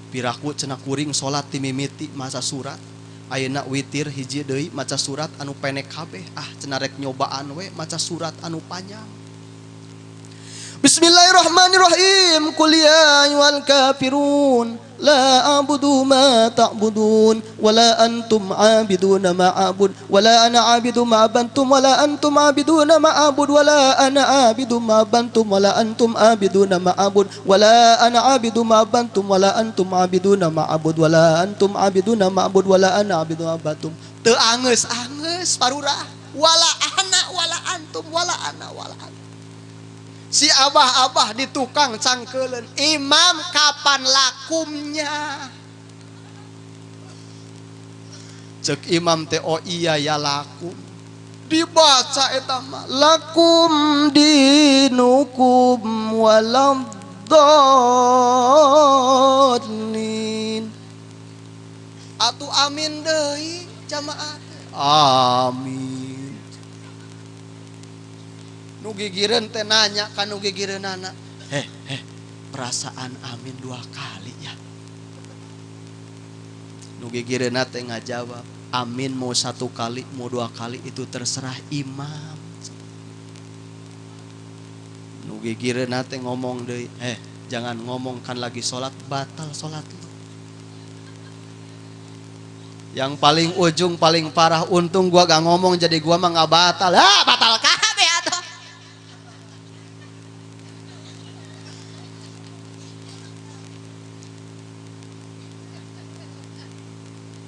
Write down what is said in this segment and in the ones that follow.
Piraku cenah kuring salat ti mimiti maca surat. Ayeuna witir hiji deui maca surat anu pendek kabeh. Ah cenah rek nyobaan we maca surat anu panjang. Bismillahirrahmanirrahim. Qul ya ayyuhal kafirun la a'budu ma ta'budun wa la antum 'abiduna ma a'bud wa la ana 'abidu ma abantum wa la antum 'abiduna ma a'bud wa la ana 'abidu ma abantum wa la antum 'abiduna ma a'bud wa la ana 'abidu ma abantum wa la antum 'abiduna ma a'bud wa la antum 'abiduna ma a'bud wa la ana 'abidu ma abantum. Teu angeus-angeus parurah. Wala ana wala antum wala ana wala antum. Si abah-abah di tukang cangkeuleun, imam kapan lakumnya? Cek imam teh oh iya ya lakum. Dibaca eta mah lakum dinukum waladhdallin. Atuh amin deui jamaah. Amin. Nu gigireun teh nanya ka nu gigireunana, perasaan amin 2 kali ya. Nu gigireunna teh ngajawab, amin mau 1 kali mau 2 kali itu terserah imam. Nu gigireunna teh ngomong deui, jangan ngomong kan lagi sholat, batal sholat lu. Yang paling ujung paling parah, untung gua gak ngomong jadi gua mah gak batal. Ah, batal kabeh atuh.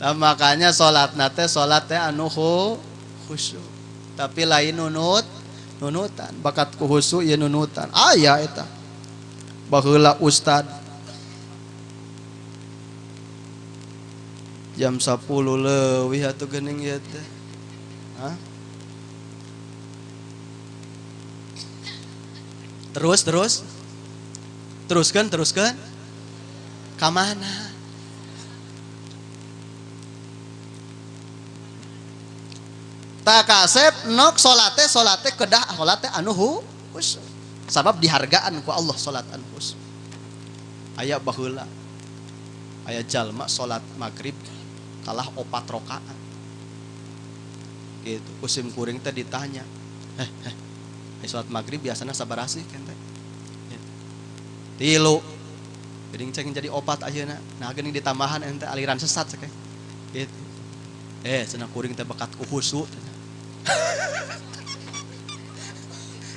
Nah, makanya sholat nate sholat teh anu khusyuk. Tapi lain nunutan. Bakat ku khusyuk ya nunutan. Aya eta. Baheula ustad jam 10 leuwih atuh geuning ieu teh. Hah? Terus, terus. Teruskan, teruskan. Ka mana? Tak kasep nok salate salate kedah salate anu khusyuk. Sabab dihargaan ku Allah salat anu khusyuk. Aya baheula. Aya jalma salat maghrib kalah 4 rakaat. Gitu. Kusim kuring teh ditanya, salat maghrib biasana sabaraha sih kan teh? 3. Geuning ceng jadi 4 ayeuna. Nah geuning ditambahan ente aliran sesat cek. Gitu. Cenah kuring teh bakat ku khusyuk.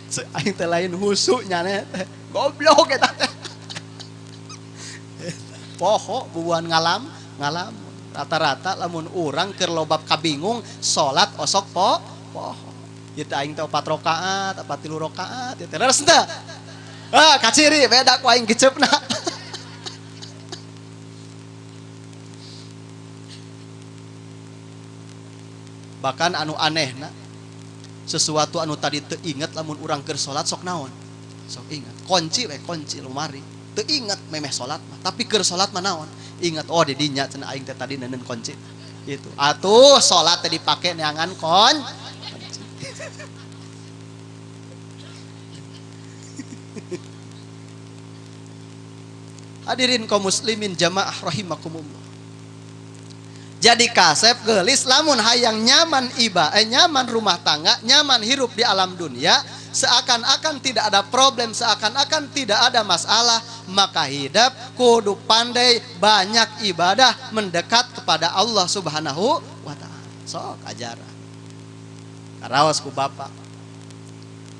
Cek aing teh lain khusyuk nyane teh. Goblok eta teh. Poho bubuhan ngalam. Rata-rata lamun urang keur lobab kabingung salat osok poho. Ieu teh aing teh 4 rakaat, apa 3 rakaat, ieu teh leres teu? Ah, kaciri beda ku aing kiceupna. Bahkan anu anehna sesuatu anu tadi teu inget lamun urang keur salat sok naon? Sok inget. Kunci we kunci lumari. Teu inget memeh salat mah, tapi keur salat mah naon? Ingat, oh di dinya cenah aing teh tadi neundeun kunci. Gitu. Atuh salat teh dipake neangan kunci. Hadirin kaum muslimin jamaah rahimakumullah. Jadi kasep gelis lamun hayang nyaman nyaman rumah tangga, nyaman hirup di alam dunia, seakan-akan tidak ada problem, seakan-akan tidak ada masalah, maka hidup kudu pandai banyak ibadah mendekat kepada Allah Subhanahu wa taala. Sok ajaran. Karaos ku bapak.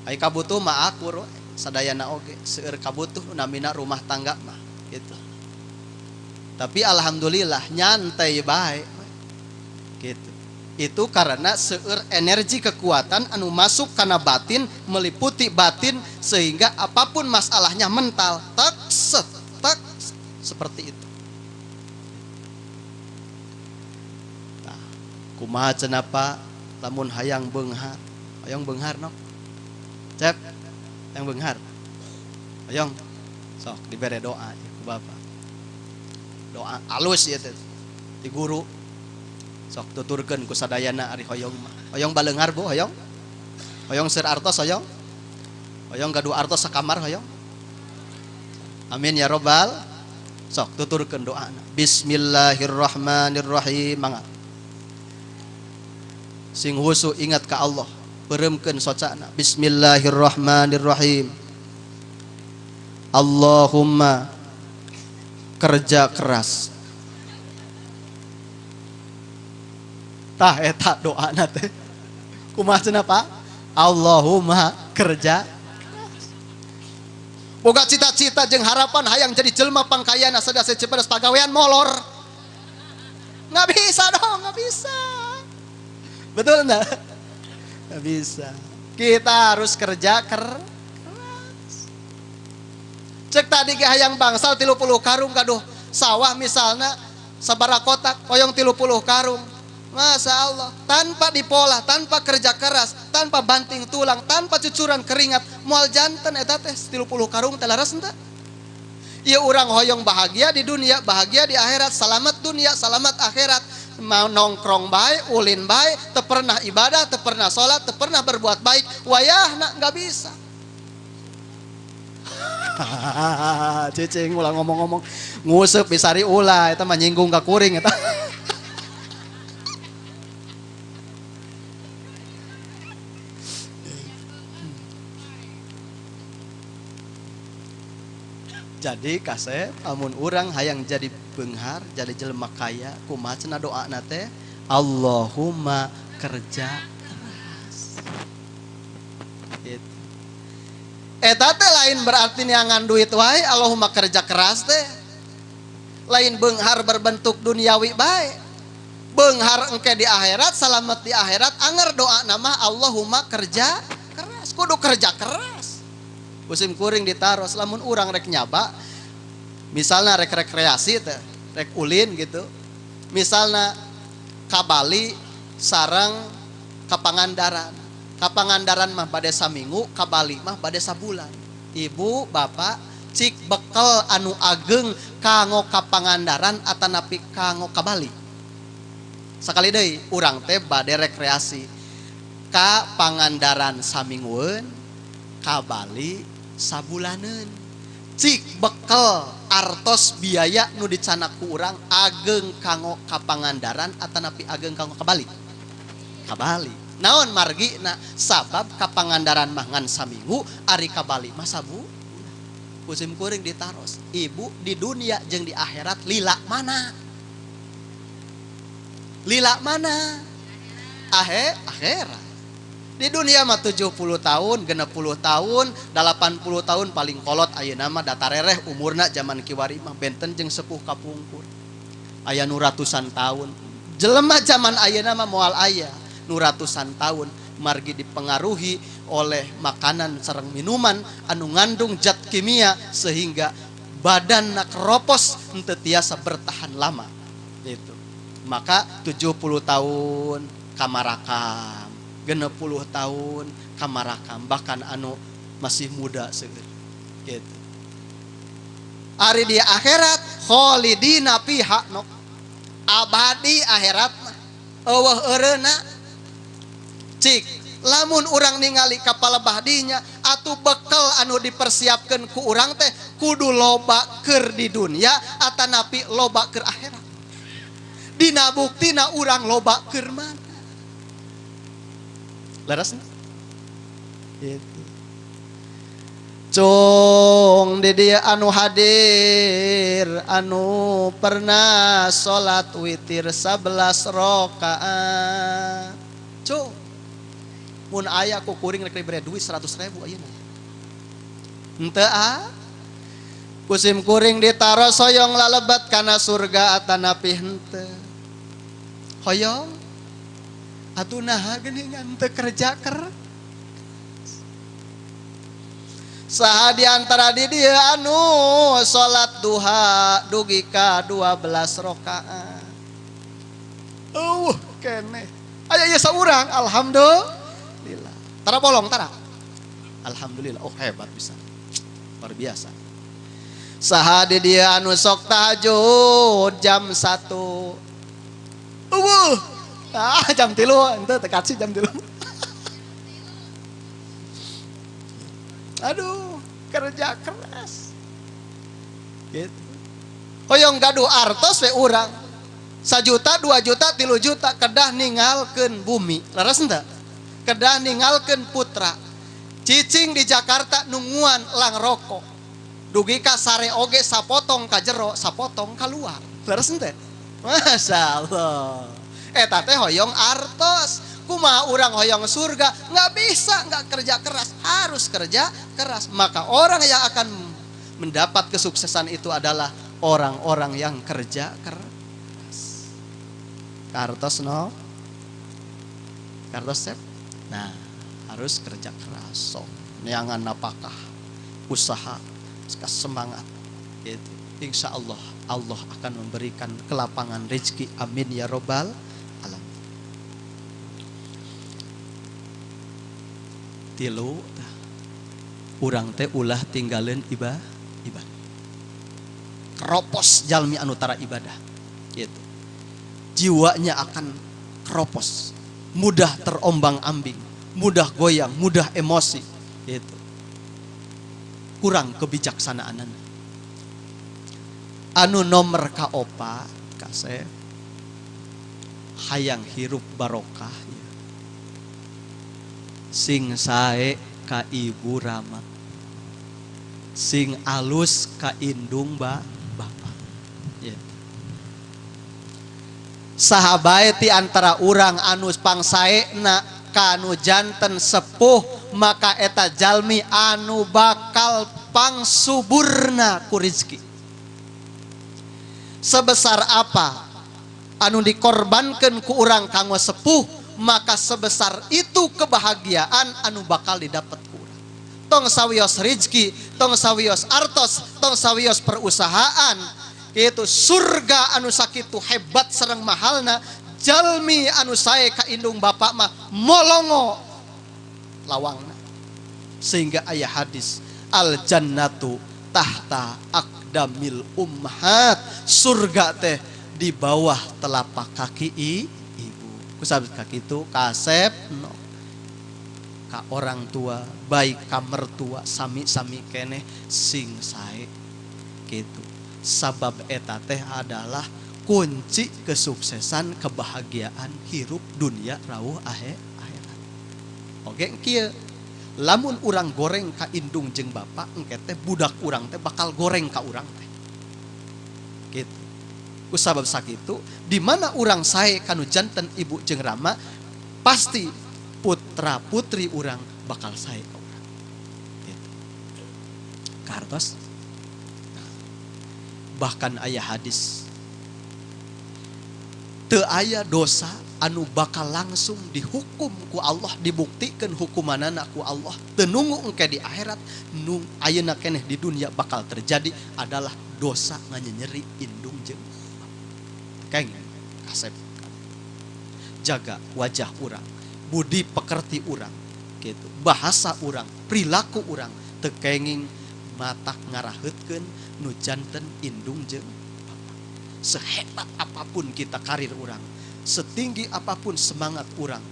Ai kabutuh mah akur we, sadayana oge, seueur kabutuh namina rumah tangga mah gitu. Tapi alhamdulillah nyantai bae gitu. Itu karena seueur energi kekuatan anu masuk kana batin, meliputi batin sehingga apapun masalahnya mental, tak set, tak seperti itu. Nah, kumaha cenah Pak lamun hayang beunghar? Hayang beunghar nok. Cep, hayang beunghar. Hayang sok dibere doa ku bapak. Doa alus ieu teh ti guru. Sok tuturkeun ku sadayana ari hoyong mah. Hoyong baleunghar Bu, hoyong. Hoyong seur artos hoyong. Hoyong gaduh artos sakamar hoyong. Amin ya robbal. Sok tuturkeun doana. Bismillahirrahmanirrahim. Mangga. Sing husu ingat ka Allah, beureumkeun socana. Bismillahirrahmanirrahim. Allahumma kerja keras. Tah eta doana teh. Kumaha cenah Pak? Allahumma kerja keras. Boga cita-cita jeung harapan hayang jadi jelema pangkayana sadasa cepedes pagawean molor. Nggak bisa dong, nggak bisa. Betul enggak? Nggak bisa. Kita harus kerja keras. Cek tadi ge hayang bangsal 30 karung kaduh sawah misalnya sabaraha kotak hoyong 30 karung. Masya Allah, tanpa dipolah, tanpa kerja keras, tanpa banting tulang, tanpa cucuran keringat, moal janten eta teh 30 karung teh laras henteu? Ieu urang hoyong bahagia di dunia, bahagia di akhirat, selamat dunia, selamat akhirat. Mau nongkrong bae, ulin bae, teu pernah ibadah, teu pernah sholat, teu pernah berbuat baik, wayahna nggak bisa. Cicing ulah ngomong-ngomong, nguseup bisari ulah, eta mah nyinggung ka kuring eta. Jadi kasep amun urang hayang jadi beunghar, jadi jelema kaya, kumaha cenah doana teh? Allahumma kerja keras. Gitu. Eta teh lain berarti neangan duit wae, Allahumma kerja keras teh. Lain beunghar berbentuk duniawi bae. Beunghar engke di akhirat, selamat di akhirat, anger doa nama Allahumma kerja keras. Kudu kerja keras. Musim kuring ditaros lamun urang rek nyaba, misalnya rek rekreasi teh, rek ulin gitu. Misalnya ka Bali sareng ka Pangandaran. Ka Pangandaran mah bade saminggu, ka Bali mah bade sabulan. Ibu, bapak, cik bekel anu ageng kanggo ka Pangandaran atanapi kanggo ka Bali. Sakali deui urang teh bade rekreasi ka Pangandaran saminggueun, ka Bali sabulaneun. Cik bekel artos biaya nu dicanak ku urang ageng kanggo ka Pangandaran atanapi ageng kanggo ka Bali. Ka Bali. Naon margina? Sabab ka Pangandaran mah ngan saminggu, ari ka Bali mah sabulan. Musim kuring ditaros, ibu di dunia jeung di akhirat lila mana? Lila mana? Akhirat. Di dunia mah 70 tahun, 60 tahun, 80 tahun paling kolot ayeuna mah datarereh umurna zaman kiwari mah benten jeung sepuh kapungkur. Aya nu ratusan tahun. Jelema zaman ayeuna mah moal aya nu ratusan tahun margi dipengaruhi oleh makanan sareng minuman anu ngandung zat kimia sehingga badanna keropos henteu tiasa bertahan lama. Gitu. Maka 70 tahun kamarakam, 60 tahun kamarakam, bahkan anu masih muda seueur gitu. Ari di akhirat kholidina fiha no. Abadi akhirat mah eueuh eureuna. Cik lamun urang ningali ka palebah dinya atuh bekel anu dipersiapkeun ku urang teh kudu loba keur di dunia atanapi loba keur akhirat. Dina buktina urang loba keur mana? Leres gitu. Cung di dia anu hadir anu pernah salat witir 11 rakaat. Cung mun aya ku kuring rek dibere duit 100.000 ayeuna. Henteu ah. Kusim kuring ditaros hoyong lalebat kana surga atanapi henteu. Hoyong atuh naha geuningan teu kerja keras. Saha di antara di dieu anu salat duha dugi ka 12 rakaat. Eueuh keneh. Aya ieu saurang alhamdulillah. Tara bolong tara. Alhamdulillah, oh hebat bisa. Luar biasa. Saha di dieu anu sok tahajud jam 1. Eueuh. Ah, jam 3, ente teu sih jam 3. Aduh, kerja keras. Gitu. Hoyong gaduh artos we urang 1 juta, 2 juta, 3 juta kedah ninggalkeun bumi. Leres henteu? Kedah ninggalkeun putra. Cicing di Jakarta nunguan lang rokok. Dugi ka sare oge sapotong ka jero, sapotong kaluar. Leres henteu? Masya Allah. Eta teh hoyong artos. Kumaha urang hoyong surga? Nggak bisa, nggak kerja keras. Harus kerja keras. Maka orang yang akan mendapat kesuksesan itu adalah orang-orang yang kerja keras. Kartos no? Kartos sep? Nah, harus kerja keras. So, neangan napakah, usaha, semangat. Gitu. Insya Allah, Allah akan memberikan kelapangan rezeki. Amin ya robbal alamin. Tilu, urang teh ulah tinggalin ibadah. Keropos jalmi anu tara ibadah. Gitu. Jiwanya akan keropos, mudah terombang-ambing, mudah goyang, mudah emosi. Gitu. Kurang kebijaksanaanan. Anu nomor kaopat kasep hayang hirup barokah ya. Sing sae ka ibu rama, sing alus ka indung bapa. Ya. Saha bae ti antara urang anu pangsaena kanu janten sepuh maka eta jalmi anu bakal pangsuburna ku rizki. Sebesar apa anu dikorbankan ku urang kanggo sepuh, maka sebesar itu kebahagiaan anu bakal didapat ku urang. Tong sawios rizki, tong sawios artos, tong sawios perusahaan, itu surga anu sakitu hebat sareng mahalna, jalmi anu sae ka indung bapak mah molongo lawangna. Sehingga aya hadis al jannatu tahta akdamil ummahat, surga teh di bawah telapak kaki ibu. Kusabab kaki itu kasep no. Ka orang tua, baik ka mertua, sami-sami keneh sing sae gitu. Sabab eta teh adalah kunci kesuksesan, kebahagiaan hirup dunia rauh akhirat. Oke, kieu. Lamun urang goreng ka indung jeung bapak, engke teh budak urang teh bakal goreng ka urang teh. Gitu. Kusabab sakitu, di mana urang sae kanu janten ibu jeung rama, pasti putra putri urang bakal sae ka urang. Gitu. Kartos. Bahkan aya hadis teu aya dosa anu bakal langsung dihukum ku Allah, dibuktikan hukumanana ku Allah, teu nunggu engke di akhirat, nung ayeuna keneh di dunia bakal terjadi adalah dosa nganyenyeri indung jeung keng kasep. Jaga wajah urang, budi pekerti urang, gitu, bahasa urang, perilaku urang, teu kenging matak ngaraheutkeun nu janten indung jeung bapa. Sehebat apapun kita karir urang, setinggi apapun semangat urang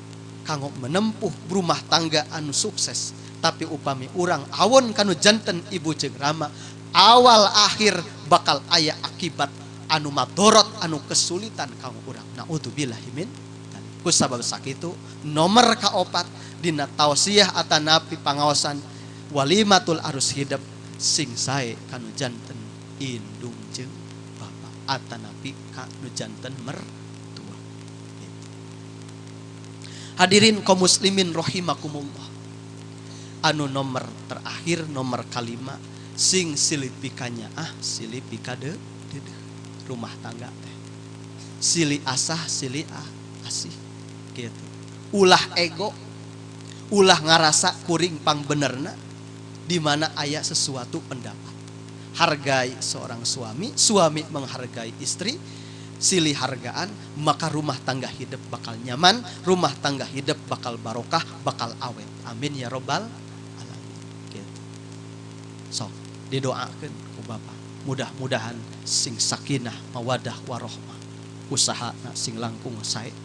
kanggo menempuh rumah tangga anu sukses, tapi upami urang awon kanu janten ibu jeung rama, awal akhir bakal aya akibat anu madorot, anu kesulitan kanggo urang. Naudzubillahi min dzalik. Kusabab sakitu nomor kaopat dina tausiah atanapi pangaosan walimatul arus hidep sing sae kanu janten indung jeung bapa atanapi kanu janten mertua. Hadirin kaum muslimin rahimakumullah. Anu nomor terakhir, nomor kalima, sing silipikanya ah silipika de rumah tangga teh. Sili asah sili ah asih gitu. Ulah ego, ulah ngarasa kuring pangbenerna di mana aya sesuatu pendapat. Hargai seorang suami, suami menghargai istri, silih hargaan, maka rumah tangga hidup bakal nyaman, rumah tangga hidup bakal barokah, bakal awet. Amin ya robbal alamin. Gitu. So, didoakan ku bapak. Mudah-mudahan sing sakinah, mawadah warohmah, usaha nak sing langkung sae,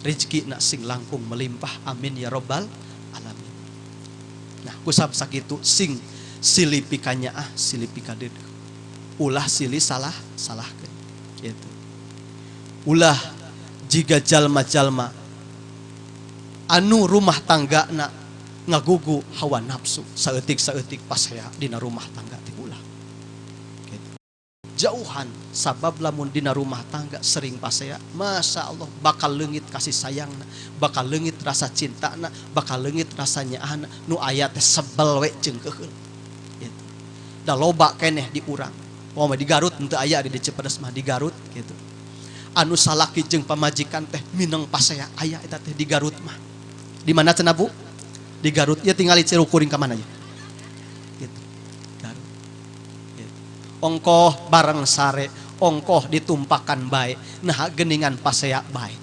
rezeki nak sing langkung melimpah. Amin ya robbal alamin. Nah, kusab sakitu sing silipikanya ah silipika dedeh. Ulah silih salah salahkeun gitu. Ulah jiga jalma-jalma anu rumah tangga na ngagugu hawa nafsu, saeutik-saeutik pasea dina rumah tangga teh, ulah gitu. Jauhan, sabab lamun dina rumah tangga sering pasea, Masya Allah, bakal leungit kasih sayangna, bakal leungit rasa cintana, bakal leungit rasa nyaahna. Nu aya teh sebel we jeung keuheul gitu. Da loba keneh di urang. Oh, di Garut henteu aya, di Cipedes mah, di Garut gitu. Anu salaki jeung pamajikan teh mineng pasea, aya eta teh di Garut mah. Di mana cenah, Bu? Di Garut ya, tinggal kuring ka mana ya? Gitu. Garut. Gitu. Ongkoh bareng sare, ongkoh ditumpakan bae. Nah, geningan pasea bae.